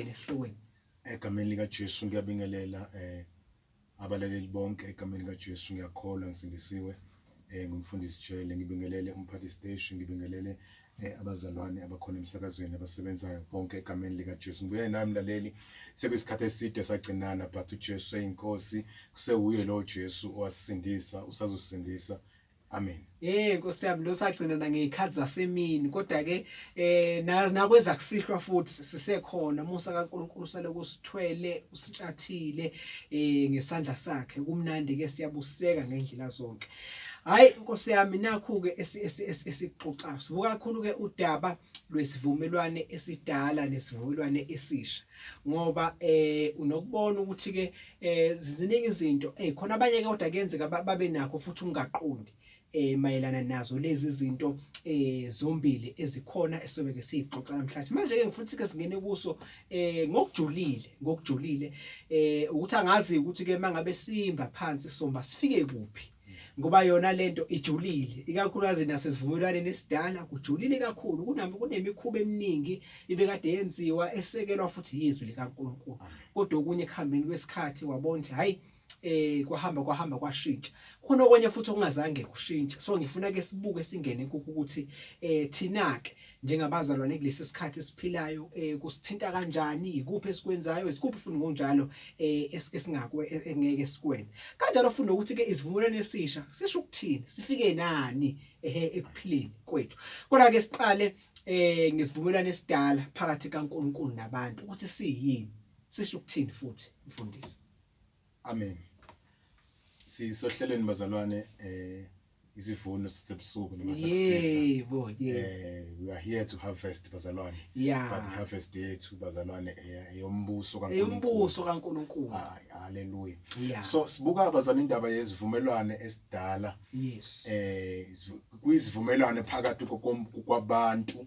Singene esihlokweni. Egameni likaJesu ngiyabingelela abalaleli bonke egameni likaJesu. Ngiyakholwa ngisindisiwe, ngumfundisi Jele. Ngibingelele umphathi siteshi, ngibingelele abazalwane abakhona emsakazweni abasebenzayo bonke egameni likaJesu. Ngibuye nawe mlaleli, sekuyisikhathi eside sagcinana, but uJesu eyinkosi, kusewuye lo Jesu owasisindisa, usazosindisa. Amen. Eh Nkosi yami, lo sagcina nangezikhathi zasemini, kodwa ke nakweza kusihlwa futhi sisekhona. Musa kaNkulunkulu saloku usithwele, usitshathile ngesandla sakhe. Kumnandi ke, siyabuseka ngendlela zonke. Hayi Nkosi yami, nakhu ke esikuxoxayo. Sibuka kakhulu ke udaba lwesivumelwane esidala nesivumelwane esisha, ngoba unokubona ukuthi ke ziziningi izinto khona abanye ke kodwa kuyenzeka babe nakho futhi ungaqondi mayelana nazo lezi zinto zombili ezikhona esobe ke sixoxa namhlanje. Manje ke ngifuna ke singene kuso ngokujulile ukuthi angazi ukuthi ke mangabe simba phansi somba sifike kuphi, ngoba yona lento ijulile, ikakhulukazi nasesivumelwaneni esidala kujulile kakhulu. Kunemikhuba eminingi ibekade yenziwa esekelwa futhi yizwi likaNkulunkulu, kodwa okunye ekuhambeni kwesikhathi wabona ukuthi hayi, kwahamba kwashintsha. Khona okunye futhi okungazange kushintshe. So ngifuna ke sibuke, singene kukho ukuthi thina ke njengabazalwane kulesi sikhathi esiphilayo kusithinta kanjani, ikuphi esikwenzayo, isikuphi futhi ngokunjalo esingakwe engeke sikwenze. Kanjalo futhi nokuthi ke isivumelwano esisha sisho ukuthini, sifike nani ehe ekuphileni kwethu. Kodwa ke siqale ngesivumelwano esidala phakathi kaNkulunkulu nabantu, ukuthi siyini, sisho ukuthini futhi, mfundisi. Amen. Sisohlelweni bazalwane, isivuno sisebusuku noma sakusihlwa. Yebo, yebo. We are here to harvest, bazalwane. But harvest yethu bazalwane eyombuso kaNkulunkulu. Eyombuso kaNkulunkulu. Haleluya. So sibuka bazalwane indaba yezivumelwane esidala. Kuyizivumelwane phakathi kwabantu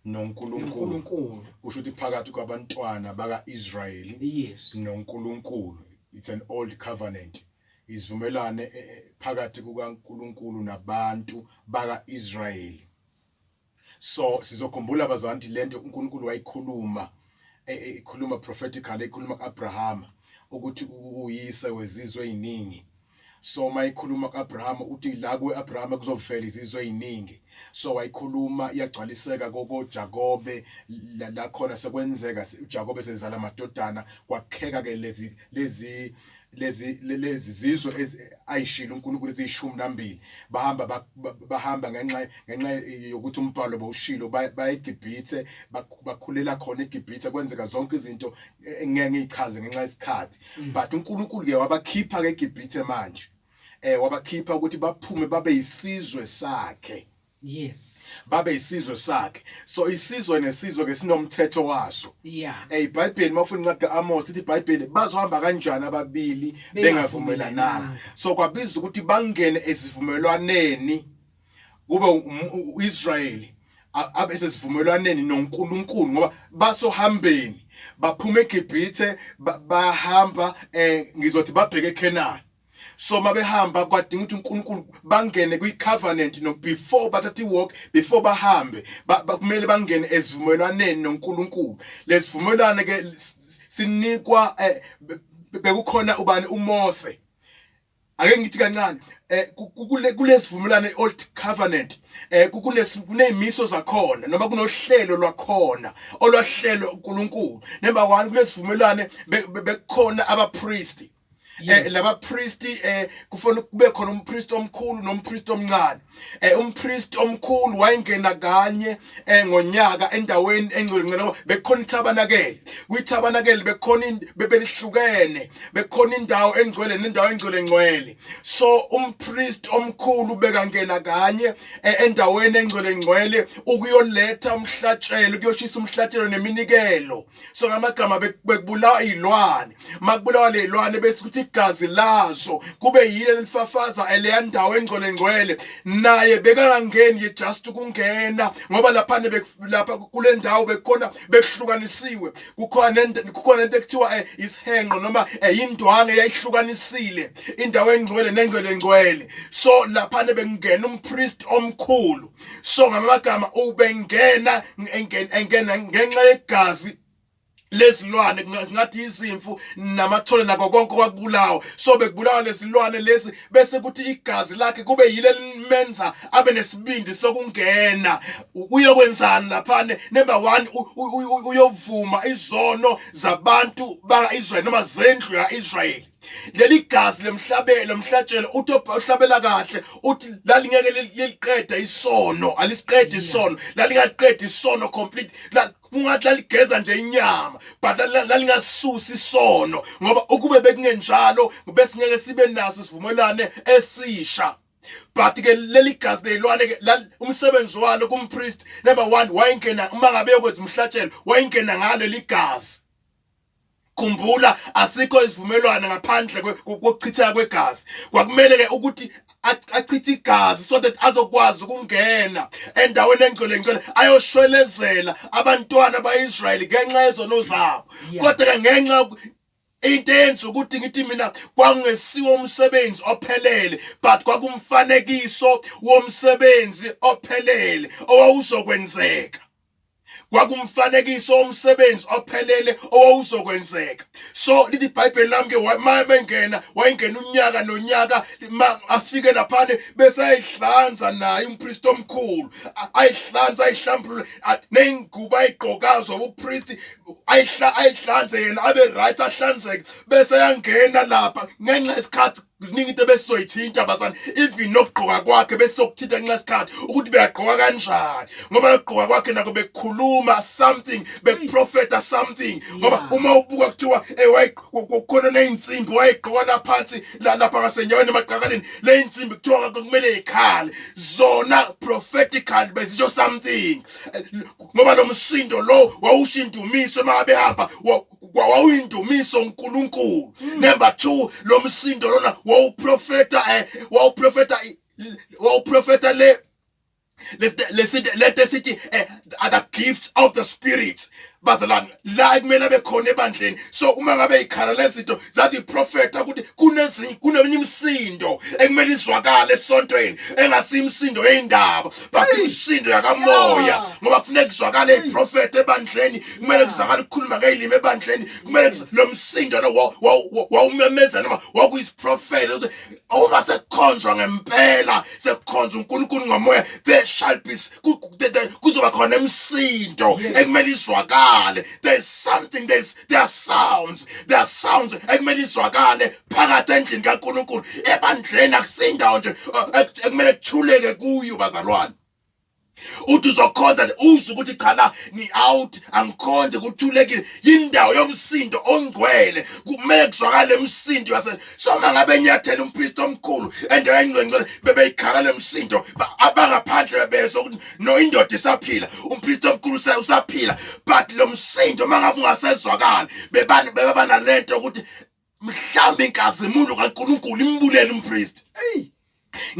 noNkulunkulu. UNkulunkulu. Kusho ukuthi phakathi kwabantwana bakaIsrayeli noNkulunkulu. It's an old covenant. Izivumelwane phakathi kukaNkulunkulu nabantu bakaIsrayeli. So sizokhumbula bazalwane ukuthi lento uNkulunkulu wayikhuluma, ikhuluma prophetically, ikhuluma kuAbraham ukuthi uyise wezizwe eziningi. So mayikhuluma kuAbraham uthi la kuAbraham kuzovela izizwe eziningi. So wayikhuluma iyagcwaliseka koko Jakobe, la khona sekwenzeka uJakobe sezala amadodana, kwakheka ke lezi zizwe ayishilo uNkulunkulu eziyishumi nambili. Bahamba ngenxa yokuthi umbhalo bawushilo, baya eGibhithe, bakhulela khona eGibhithe, kwenzeka zonke izinto engeke ngichaze ngenxa yesikhathi. But uNkulunkulu ke wabakhipha ke eGibhithe manje, wabakhipha ukuthi baphume babe isizwe sakhe. Babe isizwe sakhe. So isizwe nesizwe ke sinomthetho waso. IBhayibheli, mawufuna incwadi kaAmos, ithi iBhayibheli, bazohamba kanjani ababili bengavumelananga? So kwabiza ukuthi bangene esivumelwaneni, kube uIsrayeli abe sesivumelwaneni noNkulunkulu, ngoba basohambeni baphuma eGibhithe, bahamba, ngizothi babheke eCanaan. So mabehamba kwadinga ukuthi uNkulunkulu bangene kwi-covenant, no before bathatha i-walk, before bahambe, kumele bangene esivumelwaneni noNkulunkulu. Lesivumelwano ke sinikwa bekukhona ubani? uMose. Ake ngithi kancane, kulesivumelwano, old covenant, kunezimiso zakhona noma kunohlelo lwakhona olwahlelwa uNkulunkulu. Number 1, kulesivumelwano bekukhona abapristi. Laba priest, kufanele kube khona umpriest omkhulu nompriest omncane. Umpriest omkhulu wayengena kanye ngonyaka endaweni engcwele ngcwele. Bekukhona ithabanakele. Kwithabanakele bekukhona bebelihlukene, bekukhona indawo engcwele nendawo engcwele ngcwele. So umpriest omkhulu bekangena kanye endaweni engcwele ngcwele ukuyoletha umhlatshelo, ukuyoshisa umhlatshelo neminikelo. So ngamagama bekubulawa izilwane. Makubulawa lezilwane bese kuthi igazi lazo kube yile lifafaza eleya ndawo engcwele ngcwele. Naye bekangangeni ye just ukungena, ngoba lapha lapha kule ndawo bekukhona bekuhlukanisiwe, kukhona into ekuthiwa isihenqo noma indwange eyayihlukanisile indawo engcwele nengcwele ngcwele. So lapha bekungena umpriest omkhulu. So ngamagama ubengena engena ngenxa yegazi. Lezilwane ngathi izimvu namathole nako konke kwakubulawa. So bekubulawa lesilwane lesi bese kuthi igazi lakhe kube yile limenza abe nesibindi sokungena. Uyokwenzani laphane? Number 1, uyovuma izono zabantu ba-Israyeli noma zendlu ya-Israyeli. Leli gazi lemhlabelo lomhlatshelo, uthi ohlabela kahle uthi lalingeke liliqede isono, alisiqede isono, lalingaqedi isono complete. Ungathi laligeza nje inyama, but lalingasusi isono, ngoba ukube bekungenjalo besingeke sibe naso isivumelwane esisha. But ke leli gazi lezilwane ke, umsebenzi walo kumpriest, number 1, wayengena uma ngabe yokwenza umhlatshelo, wayengena ngaleli gazi. Khumbula, asikho isivumelwano ngaphandle kokuchitheka kwegazi. Kwakumele ke ukuthi achithe igazi so that azokwazi ukungena endaweni engcwele ngcwele, ayoshwelezela abantwana baIsrayeli ngenxa yezono zabo. Kodwa ke ngenxa into eyenza ukuthi ngithi mina kwangesiwo umsebenzi ophelele, but kwakumfanekiso womsebenzi ophelele owawuzokwenzeka. Kwakumfanekiso womsebenzi ophelele owawuzokwenzeka. So lithi iBhayibheli lami ke, uma bengena, wayengena unyaka nonyaka, ma afike laphana bese ayihlanza naye umpriest omkhulu, ayihlanza, ayihlambulule ney'ngubo ayigqokayo zobupristi, ayihlanze yena abe right, ahlanzeke, bese yangena lapha. Ngenxa yesikhathi ziningi into ebesizoyithinta bazane, even nokugqoka kwakhe besizokuthinta ngenxa yesikhathi ukuthi beyagqoka kanjani, ngoba nokugqoka kwakhe nako bekukhuluma something, bekuprofeta something, ngoba uma ubuka kuthiwa kukhona ney'nsimbi wayegqoka la phansi lapha ngasenyaweni emaqakaleni. Le y'nsimbi kuthiwa kumele yikhale zona, prophetically bezisho something, ngoba lo msindo lo wawusho indumiso uma behamba, wawuyindumiso uNkulunkulu. Number 2, lo msindo lona wawuprofeta le lesithi lento esithi other gifts of the spirit, bazalwane, la kumele abe khona ebandleni. So uma ngabe ikhala lezinto zathi profeta ukuthi kunezinye, kuneminye imisindo ekumele izwakale esontweni, engasiyo imisindo yeyindaba, but imisindo yakamoya, ngoba kufuneka kuzwakale iprofet ebandleni, kumele kuzwakale ukukhuluma ngezilimi ebandleni, kumele lo msindo lo wawumemeza noma wakuyisiprofet ukuthi uma sekukhonzwa ngempela, sekukhonzwa uNkulunkulu ngomoya, there shall be kuzoba khona imisindo ekumele izwakale. There's something, there are sounds, there are sounds ekumele izwakale phakathi endlini kaNkulunkulu, ebandleni. Akusindawo nje ekumele kuthuleke kuyo, bazalwane. Uthi uzokhonza uzwe ukuthi cha, la ngi-out, angikhonze, kuthulekile, yindawo yomsindo ongcwele, kumele kuzwakale imisindo yase. So uma ngabe enyathela umpristi omkhulu endaweni engcwele, bebeyikhala le msindo, abangaphandle bebezwa ukuthi no, indoda isaphila, umpristi omkhulu usaphila. But lo msindo uma ngabe ungasezwakali, bebaba nalento ukuthi mhlawumbe inkazimulo kaNkulunkulu imbulele umpristi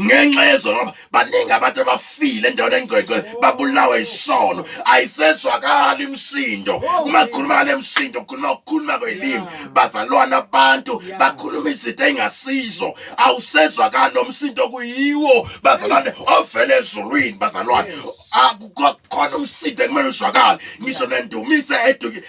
ngenxa yezono, ngoba baningi abantu abafile endaweni engcwele, babulawe isono, ayisezwakali imisindo. Uma kukhuluma ngale msindo, kukhuluma ukukhuluma kwelimi, bazalwane, abantu bakhuluma izinto ey'ngasizo, awusezwakali lo msindo kuyiwo, bazalwane, ovele ezulwini, bazalwane. Akukhona umsindo ekumele uzwakale, ngisho nendumiso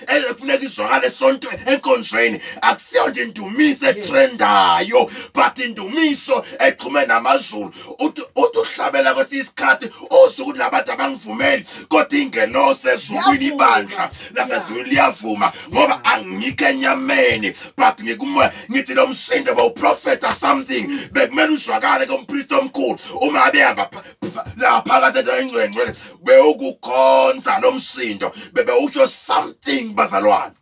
ekufuneka izwakale esonto enkonzweni, akusiyo nje indumiso etrendayo, but indumiso exhume namazulu. Uthi uhlabela kwesinye isikhathi uzwe ukuthi labantu abangivumeli, kodwa ingelosi ezulwini, ibandla lasezulwini liyavuma, ngoba angikho enyameni but ngikumoya. Ngithi lo msindo bawuprofeta something, bekumele uzwakale kompristi omkhulu uma behamba la phakathi endaweni engcwele ngcwele, bewukukhonza lo msindo, bebewusho something, bazalwane.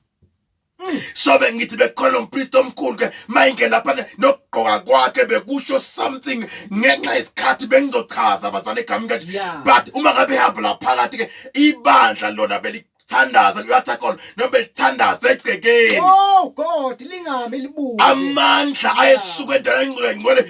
So bengithi bekukhona umpristi omkhulu ke, mayingena lapha nokugqoka kwakhe bekusho something. Ngenxa yesikhathi bengizochaza, bazalwane, egameni kathi, but uma ngabe ehamba la phakathi ke, ibandla lona belithandaza kuyatha khona noma belithandaza egcekeni. Oh God, lingami libuke. Amandla ayesuka endaweni engcwele ngcwele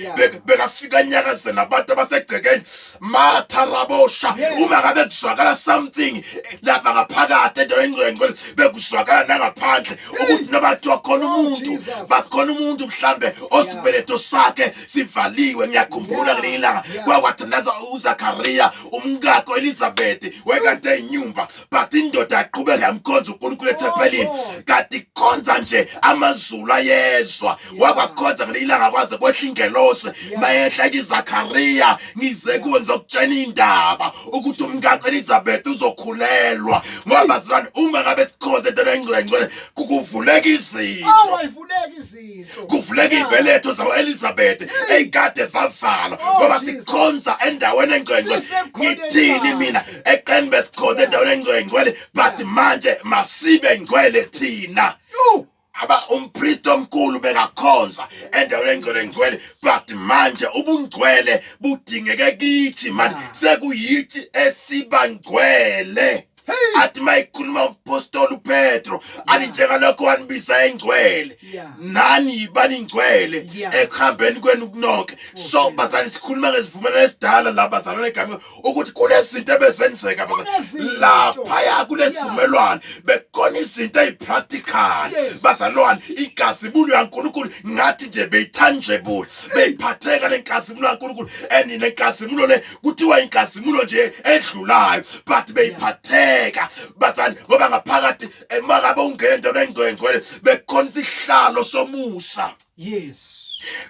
bekafika enyakazeni nabantu abasegcekeni matharabosha. Uma ngabe kuzwakala something lapha ngaphakathi endaweni engcwele ngcwele, bekuzwakala nangaphandle ukuthi noma kuthiwa khona Oh, umuntu, Jesus. basikhona umuntu mhlambe osibeletho sakhe sivaliwe. Ngiyakhumbula ngelinye ilanga kwakwathandaza uZakaria, umkakhe Elizabeth wayekade eyinyumba, but indoda yakhe Iyaqhubeka yamkhonza uNkulunkulu ethempelini. Oh, Kanti ikhonza nje amazulu ayezwa. Wakwakhonza ngelinye ilanga kwaze kwehla ingelosi. Mayehla ithi Zakaria, ngize kuwe ngizokutshela indaba ukuthi umkakho Elizabeth uzokhulelwa. Ngoba bazalwane uma ngabe sikhonza entweni engcwele ngcwele kuvuleka izinto. Awu ayivuleki izinto. Kuvuleka izibeletho zawo-Elizabeth ey'kade zavalwa Oh, ngoba Jesus. sikhonza endaweni engcwele. Sisebukhoneni Ngithini bakhe. mina eqeni besikhonza endaweni engcwele ngcwele but manje masibe ngcwele thina. Yo. Aba umpriest omkhulu bekakhonza endaweni engcwele ngcwele but manje ubungcwele budingeke kithi manje sekuyithi esiba ngcwele. Hey. Athi mayikhuluma umpostoli uPetro athi njengalokho wanibiza engcwele nani yibani ngcwele ekuhambeni kwenu kunonke. So Jesus. bazalwane sikhuluma ngesivumelwano esidala la bazalwane egameni ukuthi kunezinto ebezenzeka bazalwane. Kunezinto. Laphaya kulesivumelwano bekukhona izinto ezipractical bazalwane. Inkazimulo yaNkulunkulu ngathi nje beyitangible, beyiphatheka lenkazimulo yaNkulunkulu, and nenkazimulo le kuthiwa inkazimulo nje edlulayo but beyiphatheka bazalwane ngoba ngaphakathi emakabe ungena endaweni engcwele ngcwele bekukhona isihlalo somusa.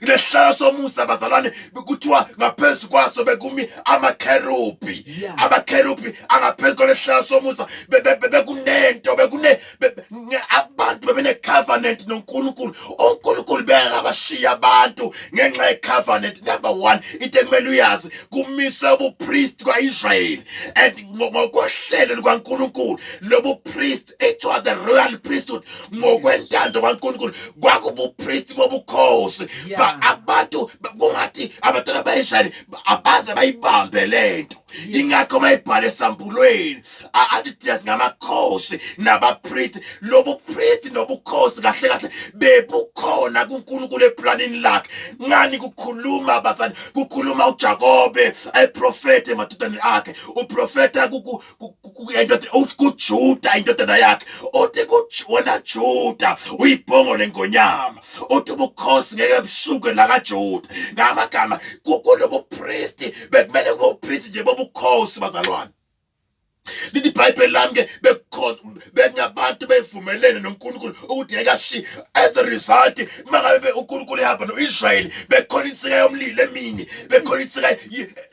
Lesihlalo somusa bazalwane kuthiwa ngaphezu kwaso bekumi amakherubi. Amakherubi angaphezu kwalesihlalo somusa bekunento bekune abantu bebene covenant noNkulunkulu. uNkulunkulu bengabashiya abantu ngenxa ye covenant. Number 1 into ekumele uyazi kumise ubupriest kwaIsrael and ngokohlelo lukaNkulunkulu lobu priest it was the royal priesthood ngokwentando kaNkulunkulu kwakubupriest bobukhosi. Abantu kungathi abantwana baIsrael abaze bayibambe lento. Ingakho mayibhale esambulweni athi thina singamakhosi nabapriest. Lobu priest nobukhosi kahle kahle bebukhona kuNkulunkulu eplanini lakhe. Ngani kukhuluma bazali, kukhuluma uJakobe eprofete emadodaneni akhe, uprofeta kuJuda indodana yakhe, uthi wena Juda uyibhongo lengonyama, uthi ubukhosi ngeke busuke la kaJuda. Ngamagama kulobu priest bekumele kube upriest nje bobukhosi bazalwane. Lithi iBhayibheli lami ke bekukhona bengabantu bevumelene noNkulunkulu ukuthi ngeke ashiye. As a result mangabe uNkulunkulu ehamba noIsrael bekukhona insika yomlilo emini, bekukhona insika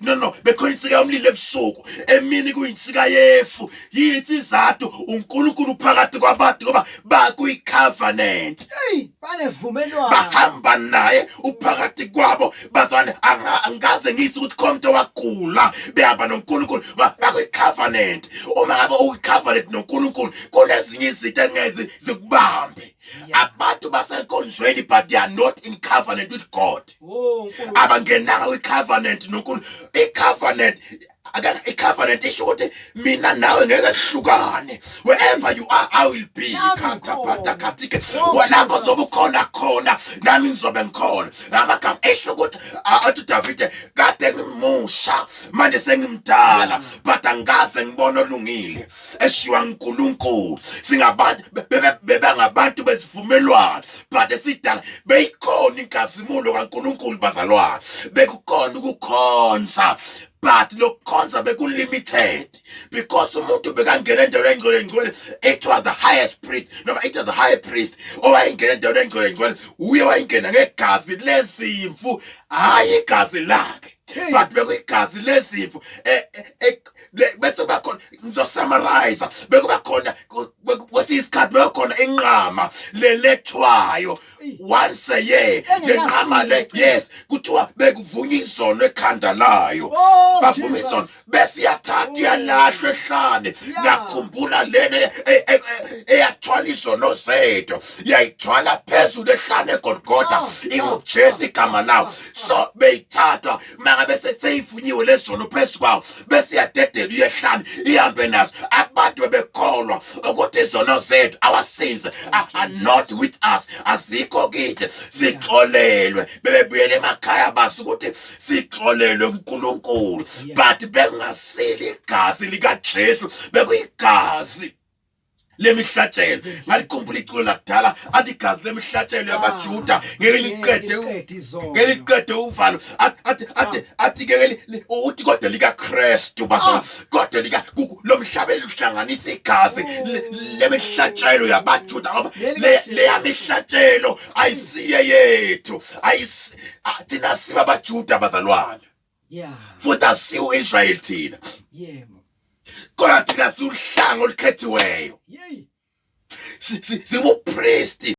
no bekukhona insika yomlilo ebusuku, emini kuyinsika yefu. Yisizathu uNkulunkulu phakathi kwabantu ngoba bakuyi covenant. Hey, banesivumelwano. Bahamba naye uphakathi kwabo bazalwane. Angikaze ngizwe ukuthi khona umuntu owagula behamba noNkulunkulu bakuyi covenant. Uma ngabe uyi covenant noNkulunkulu kunezinye izinto engeze zikubambe. Abantu basenkonzweni but they are not in covenant with God. Oh, Nkulunkulu. Abangenanga kwi covenant noNkulunkulu. I covenant akana i covenant isho ukuthi mina nawe ngeke sihlukane. Wherever you are I will be. Nami Khanta ngikhona. pata katike. Oh, Wena Jesus. uzobe ukhona khona nami ngizobe ngikhona. Ngamagama esho ukuthi athi Davide kade ngimusha manje sengimdala but angikaze ngibone olungile eshiwa uNkulunkulu. Singabantu bebangabantu besivumelwano but esidala beyikhona inkazimulo kaNkulunkulu bazalwane. Bekukhona ukukhonza but lokukhonza bekulimited because umuntu bekangena endaweni engcwele ngcwele. It was the highest priest noma it was the high priest owayengena endaweni engcwele ngcwele. Uye wayengena ngegazi lezimvu, hayi igazi lakhe. But bekuyigazi lezimvu. Bese kuba khona, ngizosummarize, bekuba khona kwesinye isikhathi bekukhona inqama lelethwayo once a year. Le nqama le, yes, kuthiwa bekuvunywa izono ekhanda layo. Oh, Bavuma Jesus. izono bese iyathathwa iyalahlwa ehlane. Nakhumbula lena eyathwala izono zethu, yayithwala phezulu ehlane eGolgotha, inguJesu igama lawo. So beyithathwa mangabe seyivunyiwe lezono phezu kwawo, bese iyadedela iyehlane ihambe nazo. Abantu bebekholwa ukuthi izono zethu, our sins are not with us, azikho kithi, sixolelwe. Bebebuyele emakhaya bazi ukuthi sixolelwe kuNkulunkulu, but bengasili igazi likaJesu, bekuyigazi Lemihlatshelo, ngalikhumbula iculo lakudala athi igazi lemihlatshelo yabaJuda ngeke liqede, ngeke liqede uvalo, athi athi athi ngeke uthi kodwa likaKristu bazalwane, kodwa lika lo mhlaba luhlanganisa igazi lemihlatshelo yabaJuda, ngoba leya mihlatshelo ayisiye yethu, ayisi thina siba abaJuda bazalwane. Futhi asiwu Israel thina. Kodwa thina siwuhlanga olukhethiweyo. Siwupristi.